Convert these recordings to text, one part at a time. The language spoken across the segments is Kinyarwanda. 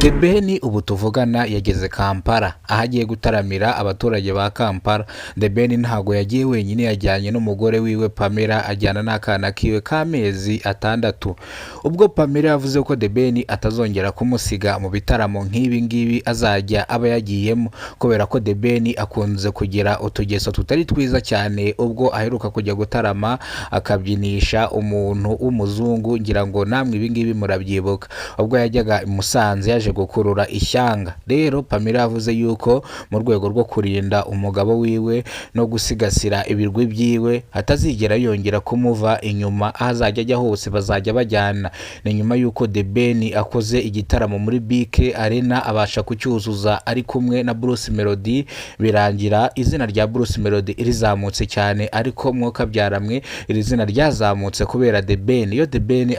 The Ben ubu tuvugana yageze Kampala, aho agiye gutaramira abaturage ba Kampala. The Ben ntabwo yagiye wenyine, yajyanye n'umugore wiwe Pamela, ajyana n'akana kiwe k'amezi 6. Ubwo Pamela yavuze ko The Ben atazongera kumusiga mu bitaramo nk'ibi ngibi azajya aba yagiyemo, kubera ko The Ben akunze kugira utugeso tutari twiza cyane. Ubwo aheruka kujya gutarama akabyinisha umuntu w'umuzungu, ngira ngo namwe ibi ngibi murabyibuka. Ubwo yajyaga i Musanze yaje gukurura ishyanga. Rero Pamela yavuze yuko mu rwego rwo kurinda umugabo wiwe no gusigasira ibirwi byiwe, atazigera yongera kumuva inyuma, aho azajya ajya hose bazajya bajyana. Ni nyuma y'uko The Ben akoze igitaramo muri BK Arena, abasha kucyuzuza ari kumwe na Bruce Melody, birangira izina rya Bruce Melody rizamutse cyane. Ariko mwuka byaramwe, iri zina ryazamutse kubera The Ben. Iyo The Ben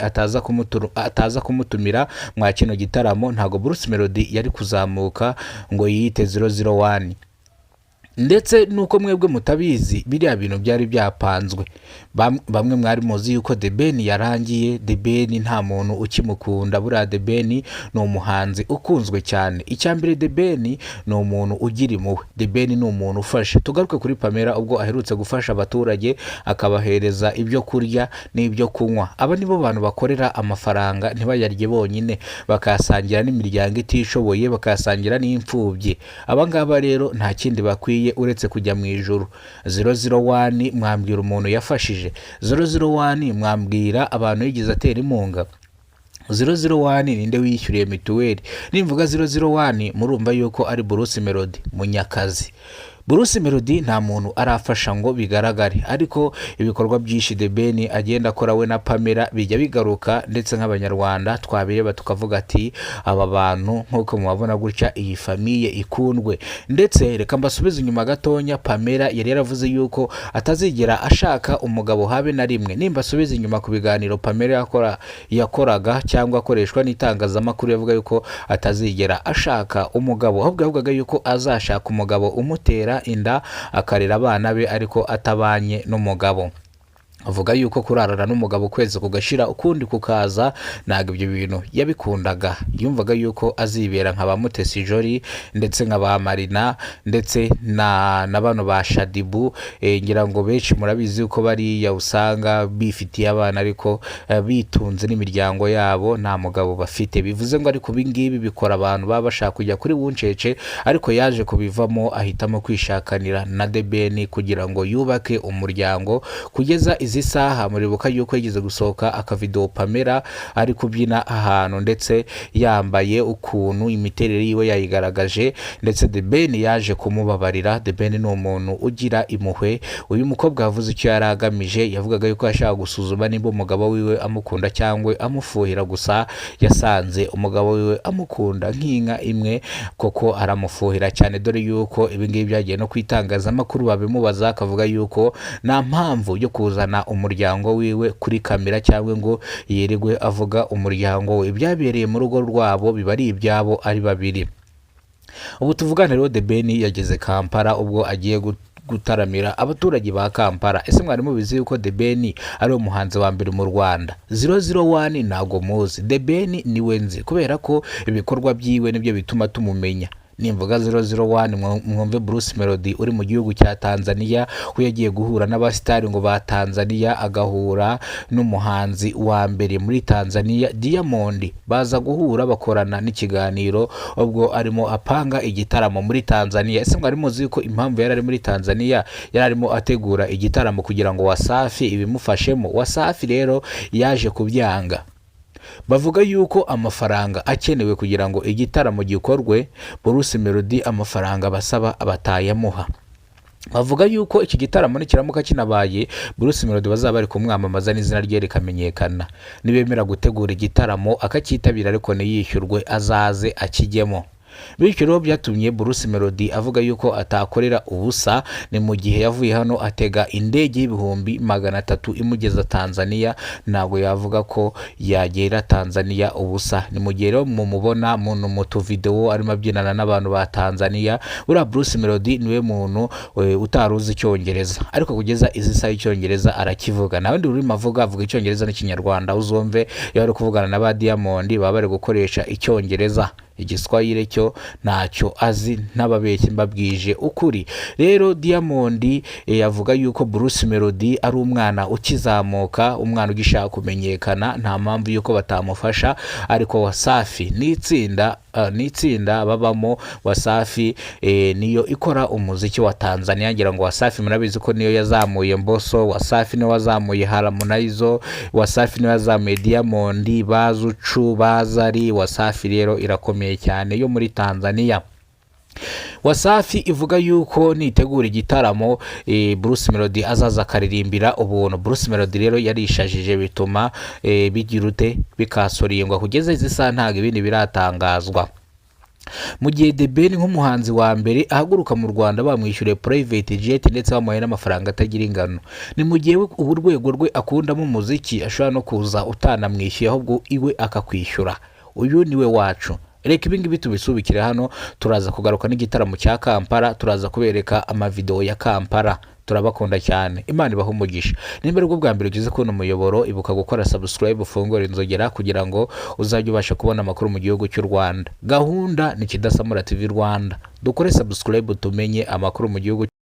ataza kumutumira mwa kino gitaramo, ntabwo Bruce Melody yari kuzamuka ngo yiyite 001. Ndetse nuko mwebwe mutabizi, biriya bintu byari byapanzwe. Bamwe mwari muzi yuko The Ben yarangiye, The Ben nta muntu ukimukunda. Buriya The Ben ni umuhanzi ukunzwe cyane. Icya mbere, The Ben ni umuntu ugira impuhwe, The Ben ni umuntu ufasha. Tugaruke kuri Pamela, ubwo aherutse gufasha abaturage akabahereza ibyo kurya n'ibyo kunywa. Aba nibo bantu bakorera amafaranga ntibayarye bonyine, bakayasangira n'imiryango itishoboye, bakayasangira n'imfubyi. Aba ngaba rero nta kindi bakwiye uretse kujya mu ijuru. 001 mwambwira umuntu yafashije? 001 mwambwira abantu yigeze atera inkunga? 001 ninde wiyishyuriye mituweli? Nimvuga 001 murumva yuko ari Bruce Melody Munyakazi. Bruce Melody nta muntu arafasha ngo bigaragare, ariko ibikorwa byinshi The Ben agenda akora we na Pamela bijya bigaruka, ndetse nk'Abanyarwanda twabireba tukavuga ati aba bantu nk'uko mubabona gutya, iyi famille ikundwe. Ndetse reka mbasubize inyuma gatonya, Pamela yari yaravuze yuko atazigera ashaka umugabo habe na rimwe. Nimba asubiza inyuma ku biganiro Pamela yakoraga cyangwa akoreshwa n'itangazamakuru, yavuga yuko atazigera ashaka umugabo, ahubwo yavugaga yuko azashaka umugabo umutera inda akarera abana be ariko atabanye n'umugabo. Avuga yuko kurarana n'umugabo ukwezi kugashira ukundi kukaza, ntabwo ibyo bintu yabikundaga. Yumvaga yuko azibera nka ba Mutesi Jolly, ndetse nka ba Marina, ndetse na bano ba Shaddyboo. Ngira ngo benshi murabizi yuko bariya usanga bifitiye abana ariko bitunze n'imiryango yabo, nta mugabo bafite. Bivuze ngo ariko ibi ngibi bikora abantu baba bashaka kujya kuri wuncece, ariko yaje kubivamo, ahitamo kwishakanira na The Ben kugira ngo yubake umuryango. Kugeza izi saha, muribuka yuko yigeze gusohoka akavidewo Pamela ari kubyina ahantu, ndetse yambaye ukuntu, imiterere yiwe yayigaragaje, ndetse The Ben yaje kumubabarira. The Ben ni umuntu ugira impuhwe. Uyu mukobwa yavuze icyo yari agamije, yavugaga yuko yashaka gusuzuma nimba umugabo wiwe amukunda cyangwa amufuhira gusa. Yasanze umugabo wiwe amukunda nk'inka imwe koko, aramufuhira cyane, dore yuko ibi ngibi byagiye no ku itangazamakuru, babimubaza akavuga yuko nta mpamvu yo kuzana umuryango wiwe kuri kamera cyangwa ngo yirirwe avuga umuryango we. Ibyabereye mu rugo rwabo biba ari ibyabo ari babiri. Ubu tuvugana rero, The Ben yageze Kampala, ubwo agiye gutaramira abaturage ba Kampala. Ese mwari mubizi yuko The Ben ari umuhanzi wa mbere mu Rwanda? 001 ntabwo muzi, The Ben niwe nzi, kubera ko ibikorwa byiwe nibyo bituma tumumenya. Nimvuga 001 mwumve Bruce Melody uri mu gihugu cya Tanzania, ko yagiye guhura n'abasitari ngo ba Tanzania, agahura n'umuhanzi wa mbere muri Tanzania Diamond, baza guhura bakorana n'ikiganiro ubwo arimo apanga igitaramo muri Tanzania. Ese mwari muzi ko impamvu yari ari muri Tanzania yari arimo ategura igitaramo kugira ngo Wasafi ibimufashemo? Wasafi rero yaje kubyanga, bavuga yuko amafaranga akenewe kugira ngo igitaramo gikorwe, Bruce Melody amafaranga basaba batayamuha. Bavuga yuko iki gitaramo nikiramuka kinabaye, Bruce Melody bazaba bari kumwamamaza n'izina rye rikamenyekana. Nibemera gutegura igitaramo akacyitabira ariko ntiyishyurwe, azaze akijyemo. Bityo rero byatumye Bruce Melody avuga yuko atakorera ubusa. Ni mu gihe yavuye hano atega indege y'300,000 imugeza Tanzania, ntabwo yavuga ko yagera Tanzania ubusa. Ni mu gihe rero mumubona mu tuvidewo arimo abyinana n'abantu ba Tanzania. Buriya Bruce Melody niwe muntu utari uzi Icyongereza, ariko kugeza izi saha Icyongereza arakivuga. Nta wundi rurimi avuga, avuga Icyongereza n'Ikinyarwanda. Uzumve iyo bari kuvugana na ba Diamond baba bari gukoresha Icyongereza. Igiswahili cyo ntacyo azi, ntababeshye, mbabwije ukuri. Rero Diamond avuga yuko Bruce Melody ari umwana ukizamuka, umwana ugishaka kumenyekana, nta mpamvu yuko batamufasha. Ariko Wasafi ni itsinda babamo. Wasafi niyo ikora umuziki wa Tanzania. Ngira ngo Wasafi murabizi ko niyo yazamuye Mbosso, Wasafi niyo wazamuye Harmonize, Wasafi niyo yazamuye Diamond, ba Zuchu, ba Zari. Wasafi rero irakomeye cyane yo muri Tanzania. Wasafi ivuga yuko nitegura igitaramo Bruce Melody azaza akaririmbira ubuntu. Bruce Melody rero yarishajije, bituma bigira ute, bikasorindwa. Kugeza izi saha ntabwo ibindi biratangazwa. Mu gihe The Ben nk'umuhanzi wa mbere ahaguruka mu Rwanda bamwishyuriye private jet, ndetse bamuhaye n'amafaranga atagira ingano, ni mu gihe we ubu rwego rwe akundamo umuziki ashobora no kuza utanamwishyuye, ahubwo iwe akakwishyura. Uyu niwe wacu. Reka ibingibi tubisubikire hano. Turaza kugaruka n'igitaramo cya Kampala, turaza kubereka amavideo ya Kampala. Turabakunda cyane, Imana ibahe umugisha. Nimba aribwo bwa mbere ugeze kubona umuyoboro, ibuka gukora subscribe, ufungure inzogera kugira ngo uzajye ubasha kubona amakuru mu gihugu cy'u Rwanda. Gahunda ni Kidasamura TV Rwanda. Dukore subscribe tumenye amakuru mu gihugu.